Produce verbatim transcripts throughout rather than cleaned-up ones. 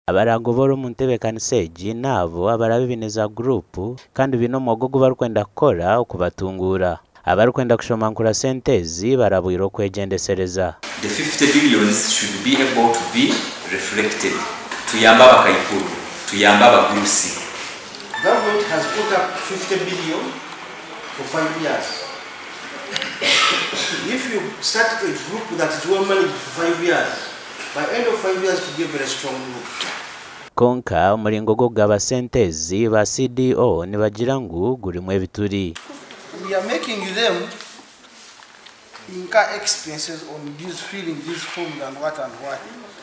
Abaragobora omu ntebekanisa egi n'abo abaraba baine za guruupu kandi baine omwogo ogu barikwenda kukora okubatunguura. Abarikwenda kushomankura sente ezi barabwire okwegendesereza. The fifty billions should be able to be reflected. Tuyambe abakaikuru, tuyambe abagurusi. Government has put up fifty billion for five years. If you start a group that is well managed for five years, by end of five years, it will be a very strong group. Kwonka omulingo gw'okugaba sente ezi, ba C D O nibagira ngu gurimu ebituri. We are making them incur expenses on these, filling these forms and what and what.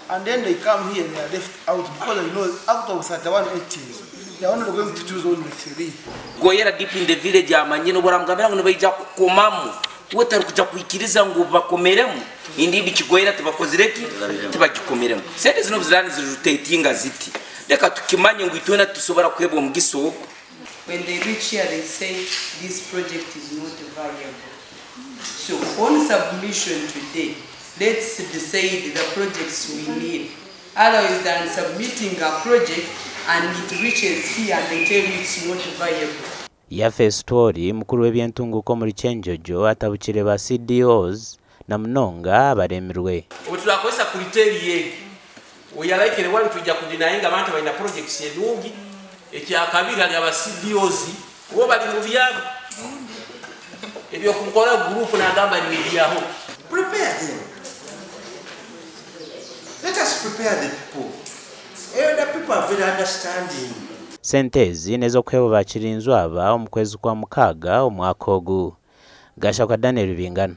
And then they come here, they are left out because they know out of thirty-one H Ts, they are only going to choose only three. Goyera deep in the village, amanyire obu oramugambira ngu nibaija kukomamu, we tarukugya kwikiriza ngu bakomeremu, indeed Kigoyera tibakozire ki? Tibagikomeremu. Sente zinu obu ziraaba nizirotatinga ziti, leka tukimanye ngu itwena titusobora kuheebwa omugisa ogu. When they reach here, they say, "This project is not viable." So, on submission today, let's decide the projects we need. Otherwise than submitting a project and it reaches here and they tell you it's not viable. Yafesi Twoli, mukuru w'ebyentunguuka omuri Kyenjojo, atabukire ba C D Os na munonga abaremirwe. Obu turakozesa criteria egi, we are likely one, twija kudinayinga abantu abaine projects enungi. Ekyakabiri, hali aba C D Os bo bali mu byabo. Eby'okukora group nagamba nibyaho. Prepare them. Let us prepare the people. Eh, the people are very understanding. Sente ezi n'ez'okuheebwa ba Kirinzu aba omu kwezi kwa mukaaga omwaka ogu. Gashakwa Daniel Bingana.